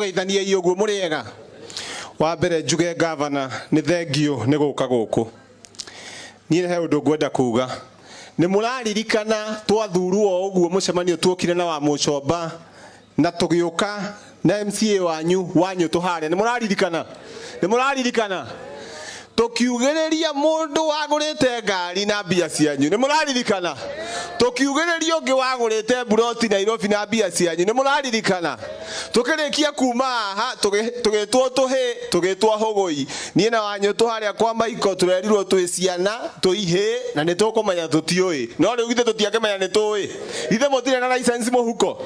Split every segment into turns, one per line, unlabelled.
Geithaniai ũguo mũrĩ ega. Wa mbere njuge gavana nĩ thengiũ nĩ gũka gũkũ. Niĩ he ũndũ ngwenda kuga. Nĩ mũraririkana twathurwo o ũguo mũcemanio tuokire na wa Mũcomba na tũgĩũka na MCA wanyu Wanyũtũ harĩa. Nĩ mũraririkana? Nĩ mũraririkana? Tũkiugĩrĩria mũndũ wagũrĩte ngari na mbia cianyu. Nĩ mũraririkana? Tũkiugĩrĩria ũngĩ wagũrĩte mburoti Nairobi na mbia cianyu. Nĩ mũraririkana? Tũkĩrĩkia kuma haha tũgĩtwo tũhĩ, tũgĩtwo hũgũi. Niĩ na Wanyũtũ harĩa kwa Maiko tũrerirwo twĩ ciana, twĩ ihĩĩ na nĩ tũkũmenya tũtiũĩ. No rĩu githĩ tũtiakĩmenya nĩ tũĩ? Githĩ mũtirĩ na license mũhuko?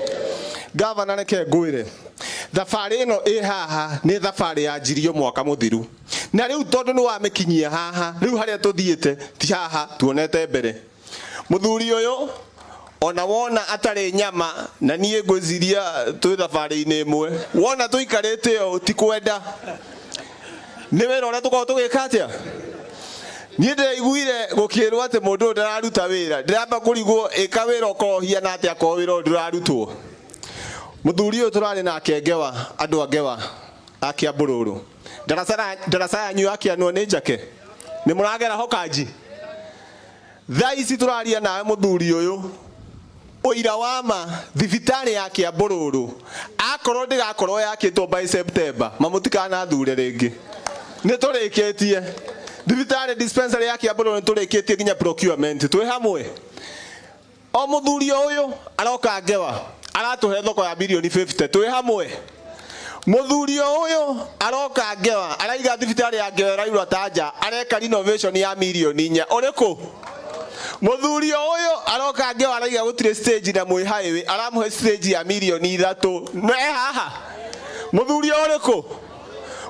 Gavana reke ngwĩre, thabarĩ ĩno ĩ haha nĩ thabarĩ yanjirio mwaka mũthiru. Na rĩu tondũ nĩ wamĩkinyia haha, rĩu harĩa tũthiĩte ti haha tuonete mbere. Mũthuri ũyũ ona wona atarĩ nyama na niĩ ngwĩciria twĩ thabarĩ-inĩ ĩmwe, wona tũikarĩte ũũ ti kwenda, nĩ wĩra ũrĩa tũkoragwo tũgĩka atĩa? Niĩ ndĩraiguire gũkĩrwo atĩ mũndũ ũyũ ndararuta wĩra, ndĩramba kũrigwo ĩka wĩra ũkorwo ũhiana atĩa akorwo wĩra ũyũ ndũrarutwo. Mũthuri ũyũ tũrarĩ nake ngewa, andũ a ngewa a Kĩambũrũrũ, ndaraca yanyu yakĩanwo nĩ njake, nĩ mũragera ho kanji? Thaa ici tũraria nawe mũthuri ũyũ, ũira wa ma thibitarĩ ya Kĩambũrũrũ akorwo ndĩgakorwo yakĩtwo by September, mamũtikanathure rĩngĩ. Nĩ tũrĩkĩtie thibitarĩ dispensary ya Kĩambũrũrũ, nĩ tũrĩkĩtie nginya procurement, twĩ hamwe. O mũthuri o ũyũ aroka ngewa aratũhe thoko ya mirioni 50, twĩ hamwe. Mũthuri o ũyũ aroka ngewa araiga thibitarĩ ya Ngewa ĩraura ta nja, areka renovation ya mirioni 4, ũrĩkũ? Mũthuri o ũyũ aroka ngewa araiga gũtirĩ stage na mwĩ highway, aramũhe stage ya mirioni 3, no e haha. Mũthuri o ũrĩkũ?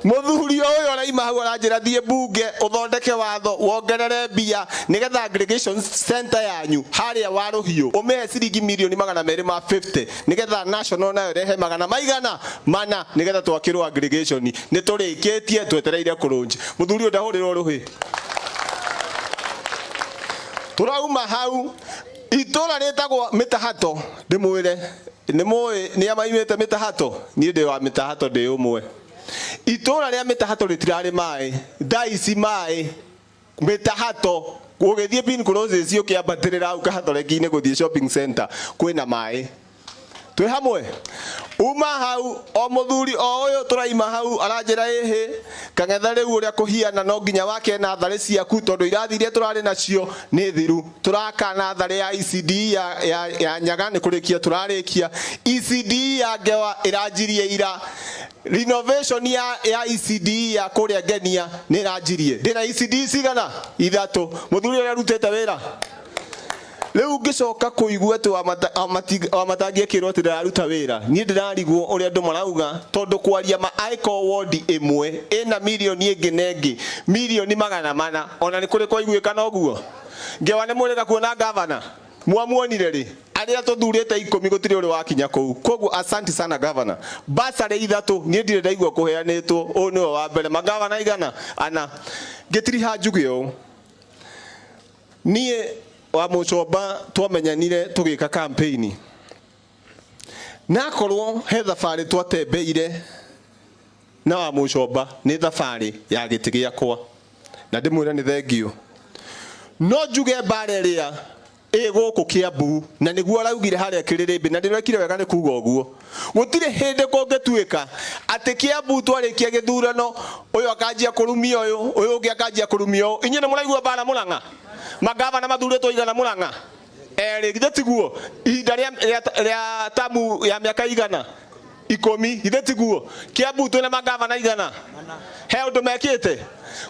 Mũthuri ũyũ araima hau aranjĩra thiĩ mbunge ũthondeke watho wongerere mbia nĩgetha aggregation center yanyu harĩa wa Rũhiũ ũmĩhe ciringi mirioni 250 nĩgetha national nayo ĩrehe magana maigana mana nĩgetha twakĩrwo aggregation. Nĩ tũrĩkĩtie, twetereire kũrũnji. Mũthuri ũyũ ndahũrĩrwo rũhĩ. Tũrauma hau itũra rĩtagwo Mĩtahato, ndĩmwĩre nĩ mũĩ nĩ amaimĩte Mĩtahato, niĩ ndĩ wa Mĩtahato, ndĩ ũmwe. Itũra rĩa Mĩtahato rĩtirarĩ maĩ, thaa ici maĩ Mĩtahato ũgĩthiĩ Pin Closes ũkĩambatĩrĩra hau Kahatoreki-inĩ gũthiĩ shopping center kwĩna maĩ. Twĩ hamwe. Uma hau o mũthuri o ũyũ tũraima hau aranjĩra ĩhĩ Kang'ethe rĩu ũrĩa kũhiana no nginya wake natharĩ ciaku tondũ irathi iria tũrarĩ nacio nĩ thiru. Tũraka natharĩ ya ECD ya Nyaga nĩ kũrĩkia tũrarĩkia. ECD ya Ngewa ĩranjirie ira. Renovation ya ECD ya kũrĩa Ngenia nĩ ĩranjirie. Ndĩna ECD cigana? 3. Mũthuri ũrĩa arutĩte wĩra. Rĩu ngĩcoka kũigua atĩ Wamatangi akĩrwo atĩ ndararuta wĩra. Niĩ ndĩrarigwo ũrĩa andũ marauga tondũ kwaria ma angĩkorwo wondi ĩmwe ĩna mirioni ĩngĩ na ĩngĩ mirioni 400, ona nĩ kũrĩ kwaiguĩkana ũguo. Ngewa nĩ mũrĩga kuona gavana? Mwamuonire rĩ? Arĩa tũthurĩte 10 gũtirĩ ũrĩ wakinya kũu. Koguo asanti sana gavana. Basarĩ 3 niĩ ndirĩ ndaigua kũheanĩtwo, ũyũ nĩwe wa mbere. Magavana 400. Ngĩtiriha njuge ũũ. Niĩ wa Mũcomba twamenyanire tũgĩka campaign. Nakorwo he thabarĩ twatembeire na wa Mũcomba nĩ thabarĩ ya gĩtĩ gĩakwa. Na ndĩmwĩre nĩ thengiũ. No njuge mbara ĩrĩa ĩ gũkũ Kiambu na nĩguo araugire harĩa Kĩrĩrĩmbĩ na ndĩrekire wega nĩ kuga ũguo. Gũtirĩ hĩndĩ kũngĩtuĩka atĩ Kiambu twarĩkia gĩthurano ũyũ akanjia kũrumia ũyũ, ũyũ ũngĩ akanjia kũrumia ũyũ. Inyuĩ nĩ mũraigua mbara Mũrang'a? Magavana mathurĩtwo igana Mũrang'a? Erĩ, githĩ tiguo? Ihinda rĩa tamu ya mĩaka igana? 10, githĩ tiguo? Kiambu twĩna magavana igana? He ũndũ mekĩte?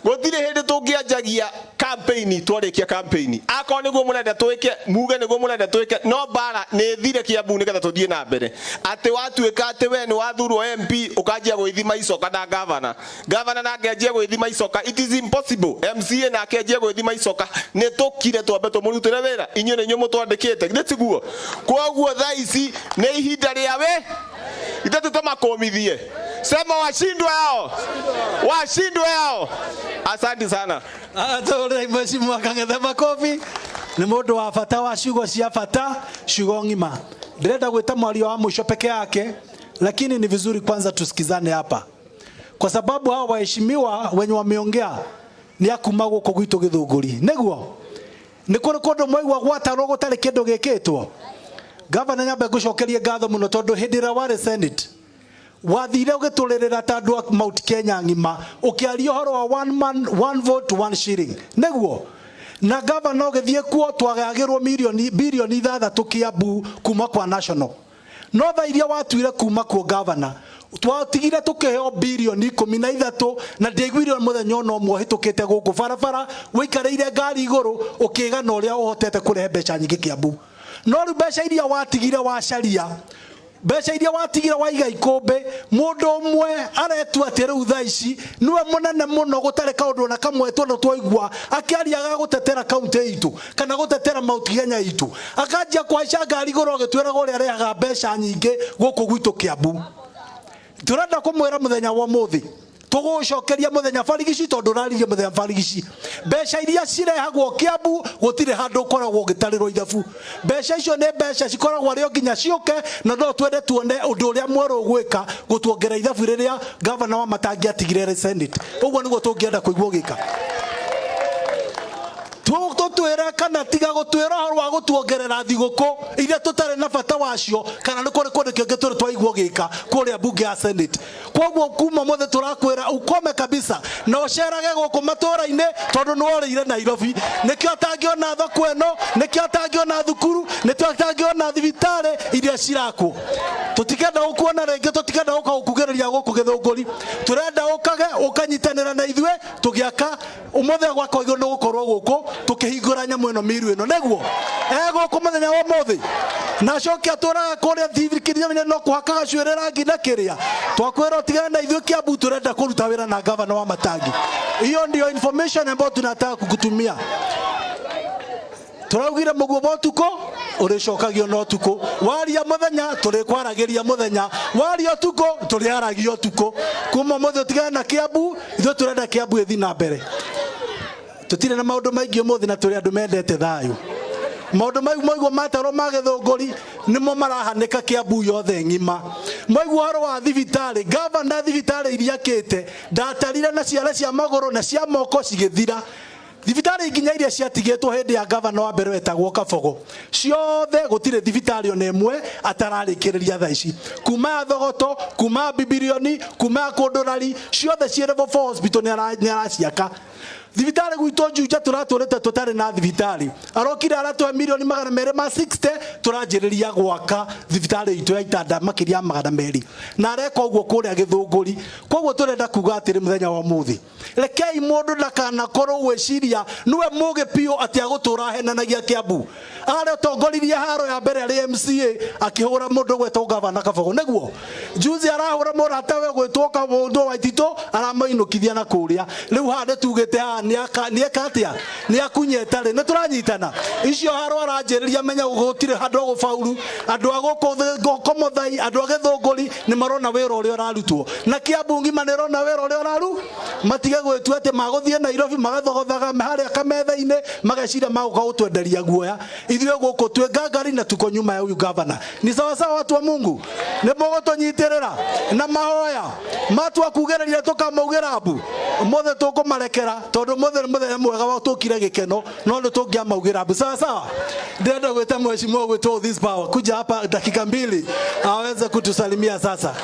Gũtirĩ hĩndĩ tũngĩanjagia campaign twarĩkia campaign. Akorwo nĩguo mũrenda twĩke, muge nĩguo mũrenda twĩke, no mbara nĩ ĩthire Kiambu nĩgetha tũthiĩ na mbere. Atĩ watuĩka atĩ we nĩ wathurwo MP ũkanjia gwĩthima icoka na gavana. Gavana nake anjie gwĩthima icoka, it is impossible. MCA nake anjie gwĩthima icoka, nĩ tũkire twambe tũmũrutĩre wĩra. Inyuĩ nĩ inyuĩ mũtwandĩkĩte, githĩ tiguo? Koguo thaa ici nĩ ihinda rĩa we ithe tũtũmakũmithie. Sema washindwe hao, washindwe hao. Asante sana.
Atũrĩrai Mheshimiwa Kang'ethe makobi. Nĩ mũndũ wa bata wa ciugo cia bata, ciugo ng'ima. Ndĩrenda gwĩta mwario wa mũico peke yake. Lakini ni vizuri kwanza tusikizane hapa, kwa sababu hawa waheshimiwa wenye wameongea ni akuma guku gwitu Githunguri. Niguo ni kuri kundu mwaigua gwatarwo gutari kindu gikitwo. Gavana, nyambe ngucokerie ngatho muno tondu hindi ĩrĩa warĩ Senate wathire ũgĩtũrĩrĩra ta andũ a Mount Kenya ng'ima, ũkĩaria ũhoro wa one man one vote one shilling. Nĩguo na gavana ũgĩthiĩ kuo twagagĩrwo milioni 6 Kiambu kuma kwa national. No thaa iria watuire kuma kuo gavana, twatigire tukiheo 13 bilioni na ndiaiguire muthenya ona ũmwe ũhĩtũkĩte gũkũ barabara wĩikarĩire ngari igũrũ ũkĩgana ũrĩa ũhotete kũrehe mbeca nyingĩ Kiambu. No rĩu mbeca iria watigire wacaria, mbeca iria watigire waiga ikũmbĩ, mũndũ ũmwe aretua atĩ rĩu thaa ici nĩwe mũnene mũno, gũtarĩ kaũndũ ona kamwe tondũ twaigua akĩaria ga gũtetera kaunti itũ kana gũtetera Mount Kenya itũ, akanjia kũhaica ngari igũrũ agĩtwĩraga ũrĩa arehaga mbeca nyingĩ gũkũ gwitũ Kiambu. Turenda kumwira muthenya wa muthi tugucokeria muthenya barigici tondu uraririe muthenya barigici. Mbeca iria cirehagwo Kiambu gutire handu ukoragwo ugitarirwo ithabu. Mbeca icio ni mbeca cikoragwo arĩ o nginya ciũke, na no twende tuone undu uria mwerũ ũgwĩka gutuongerera ithabu riria gavana wa Matangi atigire Senate. Uguo niguo tungienda kuigua ũgĩka. Tũtwĩre kana tiga gũtwĩra ũhoro wa gũtuongerera thigũkũ iria tũtarĩ na bata wacio, kana nĩ kũrĩ kũndũ kĩngĩ tũrĩ twaigua ũgĩka kũrĩa bunge ya Senate. Koguo kuma mũthĩ tũrakwĩra ukome kabisa na ũcerage gũkũ matũra-inĩ tondũ nĩ worĩire Nairobi. Nĩkĩo atangĩona thoko ĩno, nĩkĩo atangĩona thukuru, nĩkĩo atangĩona thibitarĩ iria cirakwo. Tũtikenda gũkuona rĩngĩ, tũtikenda gũka gũkugĩrĩria gũkũ Gĩthũngũri. Tũrenda ũkage ũkanyitanĩra na ithuĩ tũgĩaka. Ũmũthĩ gwakwa igũrũ nĩ gũkorwo gũkũ tukihingura nyamu ĩno miru ĩno nĩguo egũkũ mũthenya wa ũmũthĩ, na acoke atũraga kũrĩa thibikirinya no kũhaka gacuĩrĩ rangi na kĩrĩa. Twakwĩra ũtigane na ithuĩ Kiambu, tũrenda kũruta wĩra na gavana wa Matangi. Hiyo ndio information ambayo tunataka kukutumia. Tũraugire mũguo wa ũtukũ ũrĩcokagio na ũtukũ, waria mũthenya tũrĩkwaragĩria mũthenya, waria ũtukũ tũrĩaragia ũtukũ. Kuma ũmũthĩ ũtigane na Kiambu, ithuĩ tũrenda Kiambu ĩthiĩ na mbere. Tutire na maundu maingi umuthi na turi andu mendete thayu. Maundu mau moigwo matarwo ma Githunguri nimo marahanika Kiambu yothe ng'ima. Moigwo uhoro wa thibitari, gavana thibitari iria akite ndatarire na ciara cia maguru na cia moko cigithira. Thibitari nginya iria ciatigĩtwo hĩndĩ ya gavana wa mbere wetagwo Kabogo, ciothe gũtirĩ thibitari ona ĩmwe atararĩkĩrĩria thaa ici. Kuma ya Thogoto, kuma ya Bibilioni, kuma ya Kũndũrari, ciothe ciĩ level 4 hospital nĩ araciaka. Thibitarĩ gwitũ Juja tũratũrĩte tũtarĩ na thibitarĩ, arokire aratũhe milioni 260, tũranjĩrĩria gwaka thibitarĩ itũ ya itanda makĩria ya 200, na areka ũguo kũrĩa Gĩthũngũri. Koguo tũrenda kuga atĩrĩ mũthenya wa ũmũthĩ, rekei mũndũ ndakanakorwo gwĩciria nĩwe mũgĩ biũ atĩ agũtũra ahenanagia Kiambu. Arĩa ũtongoririe haro ya mbere arĩ MCA akĩhũra mũndũ gwetwo gavana Kabogo, nĩguo juzi arahũra mũrata we gwĩtwo Kabondo Waititũ, aramainũkithia na kũrĩa. Rĩu haha nĩtugĩte haha nĩeka atĩa, nĩakunyeta rĩ, nĩtũranyitana. Icio haro aranjĩrĩria menya gũtirĩ handũ agũbauru. Andũ a gũkũ Komothai, andũ a Gĩthũngũri nĩmarona wĩra ũrĩa ũrarutwo, na Kiambu ng'ima nĩrona wĩra ũrĩa ũraru. Matige gwĩtua atĩ magũthiĩ Nairobi magathogothaga harĩa kametha-inĩ mageciria magũka gũtwenderia guoya. Ithuĩ gũkũ twĩ ngangari na tuko nyuma ya huyu gavana. Ni sawa sawa, watu wa Mungu, nĩ mũgũtũnyitĩrĩra na mahoya matua kugĩrĩria tũkamaugĩra mbu. Ũmũthĩ tũkũmarekera tondũ ũmũthĩ nĩ mũthenya mwega wa tũkire gĩkeno, no nĩ tũngĩamaugĩra mbu. Sawa sawa. Ndĩrenda gwĩta mheshimiwa gwĩtwo This Power kuja hapa dakika 2 aweze kutusalimia sasa.